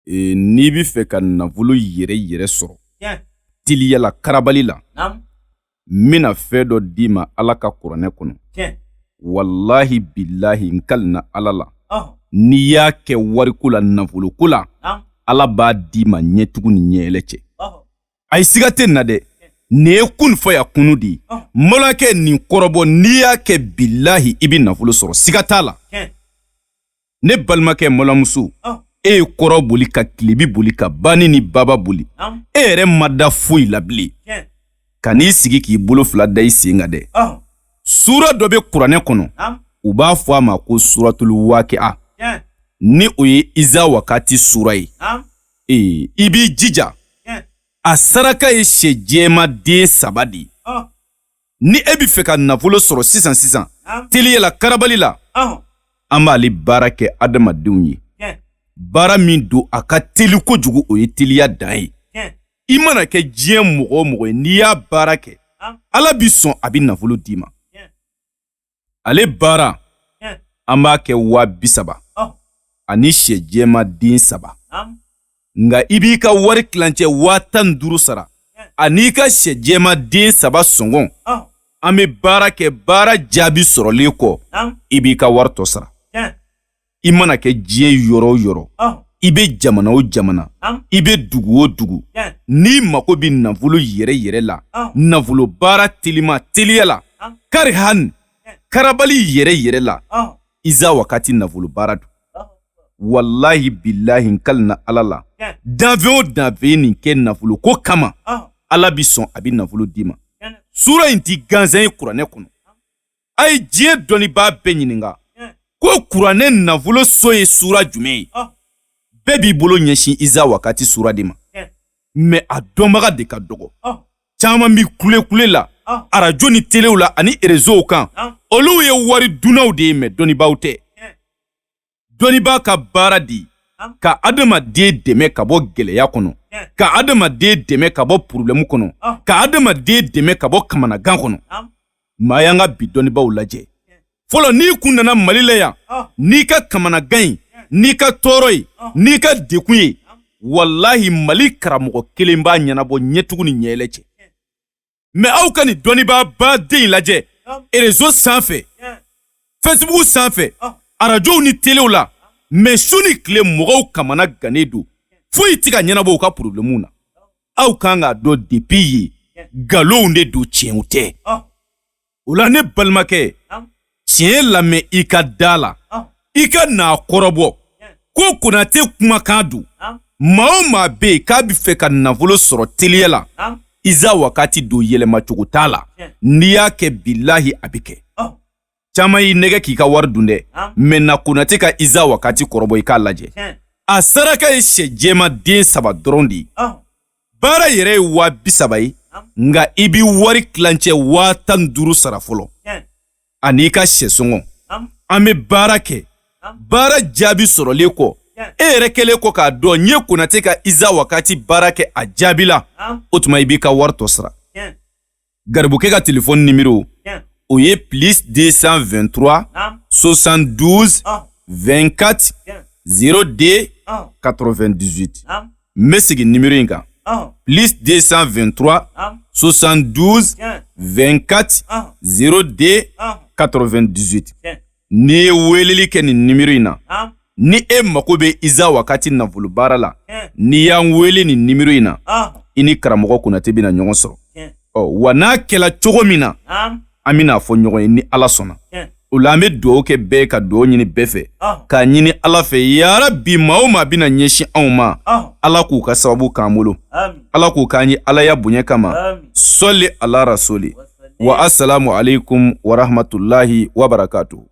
N'i bɛ fɛ ka nafolo yɛrɛ yɛrɛ sɔrɔ teliya la, karabali la, n bɛna fɛn dɔ d'i ma Ala ka kuranɛ kɔnɔ. Walahi bilahi, n kalina Ala la, n'i y'a kɛ wariko la, nafoloko la, Ala b'a d'i ma ɲɛtugu ni ɲɛyɛlɛ cɛ. Ayi, siga tɛ na dɛ, nin ye kun fɔ ya kunu de ye. N balimakɛ, nin kɔrɔbɔ, n'i y'a kɛ, bilahi, i bɛ nafolo sɔrɔ, siga t'a la. Ne balimakɛ, balimamuso, e ye kɔrɔn boli ka tilebi boli ka bani ni baba boli, e yɛrɛ ma da foyi la bilen. Ka n'i sigi k'i bolo fila da i sen kan dɛ. Sura dɔ bɛ kuranɛ kɔnɔ, u b'a fɔ a ma ko Suratulu Waki'a, ni o ye Iza Wakati sura ye. Ee, i b'i jija, a saraka ye sɛ jɛma den 3 de ye. Ni e bɛ fɛ ka nafolo sɔrɔ sisan sisan, teliya la, karabali la, an b'ale baara kɛ adamadenw ye. Baara min don, a ka teli kojugu, o ye teliya dan ye. I mana kɛ diɲɛ mɔgɔ o mɔgɔ ye, n'i y'a baara kɛ, Ala bi sɔn, a bɛ nafolo d'i ma. Ale baara, an b'a kɛ 30 000 ani sɛ jɛma den 3. Nka i b'i ka wari tilancɛ 15 000 sara ani i ka sɛ jɛma den 3 sɔngɔ. An bɛ baara kɛ, baara jaabi sɔrɔlen kɔ, i b'i ka wari tɔ sara. I mana kɛ diɲɛ yɔrɔ o yɔrɔ, i bɛ jamana o jamana, i bɛ dugu o dugu, n'i mako bɛ nafolo yɛrɛ yɛrɛ la, nafolo baara telima, teliya la, kari han karabali yɛrɛ yɛrɛ la, Iza Wakati nafolo baara don. Walahi bilahi, n kalina Ala la, danfɛn o danfɛn ye nin kɛ nafolo ko kama, Ala bi sɔn, a bɛ nafolo d'i ma. Sura in ti gansan ye kuranɛ kɔnɔ. A ye diɲɛ dɔnnibaa bɛɛ ɲininka ko kuranɛ nafolo so ye sura jumɛn ye, bɛɛ b'i bolo ɲɛsin Iza Wakati sura de ma. Mais a dɔnbaga de ka dɔgɔ. Caman bi kulekule la arajo ni telew la ani erezow kan. Olu ye wari dunnaw de ye, mais dɔnnibaaw tɛ. Dɔnnibaa ka baara de ka adamaden dɛmɛ ka bɔ gɛlɛya kɔnɔ, ka adamaden dɛmɛ ka bɔ porobilɛmu kɔnɔ, ka adamaden dɛmɛ ka bɔ kamanagan kɔnɔ. Maa y'an ka bi dɔnnibaaw lajɛ fɔlɔ, n'i kun nana Mali la yan n'i ka kamanagan ye, n'i ka tɔɔrɔ ye, n'i ka dekun ye, walahi, Mali karamɔgɔ kelen b'a ɲɛnabɔ ɲɛtugu ni ɲɛyɛlɛ cɛ. Mais aw ka nin dɔnnibaa baden in lajɛ erezo sanfɛ, Facebook sanfɛ, arajow ni telew la, mais su ni tile mɔgɔw kamana gannen don, foyi tɛ ka ɲɛnabɔ u ka porobilɛmuw na. Aw kan k'a dɔn depuis yen, nkalonw de don, tiɲɛw tɛ. O la, ne balimakɛ, tiɲɛ lamɛn, i ka da la, i ka n'a kɔrɔbɔ ko Konate kumakan don. Maa o maa bɛ yen k'a bɛ fɛ ka nafolo sɔrɔ teliya la, Iza Wakati don, yɛlɛmacogo t'a la. N'i y'a kɛ, bilahi, a bɛ kɛ. Caman y'i nɛgɛ k'i ka wari dun dɛ. Mais na Konate ka Iza Wakati kɔrɔbɔ, i k'a lajɛ. A saraka ye sɛ jɛma den 3 dɔrɔn de ye. Baara yɛrɛ ye 30 000 ye, nka i b'i wari tilancɛ 15 000 sara fɔlɔ ani i ka sɛ sɔngɔ. An bɛ baara kɛ, baara jaabi sɔrɔlen kɔ, e yɛrɛ kɛlen kɔ k'a dɔn n ye Konate ka Iza Wakati baara kɛ, a jaabi la, o tuma i b'i ka wari tɔ sara. Garibukɛ ka telefɔni nimero, o ye plus 223 72 24 02 98. N bɛ segin nimero in kan: plus 223 72 24 02 98. N'i ye weleli kɛ nin nimero in na, ni e mako bɛ Iza Wakati nafolo baara la, n'i y'an wele nin nimero in na, i ni karamɔgɔ Konate bɛna ɲɔgɔn sɔrɔ. Ɔ wa, n'a kɛla cogo min na, an bɛna fɔ ɲɔgɔn ye ni Ala sɔnna. O la, an bɛ dugawu kɛ bɛɛ, ka dugawu ɲini bɛɛ fɛ, k'a ɲini Ala fɛ, yarabi, maa o maa bɛna ɲɛsin anw ma, Ala k'u ka sababu k'an bolo, Ala k'u k'an ye Alaya bonya kama. Sɔli ala rasuli wa. Assalamu alaikum wa rahmatullahi wa barakatuhu.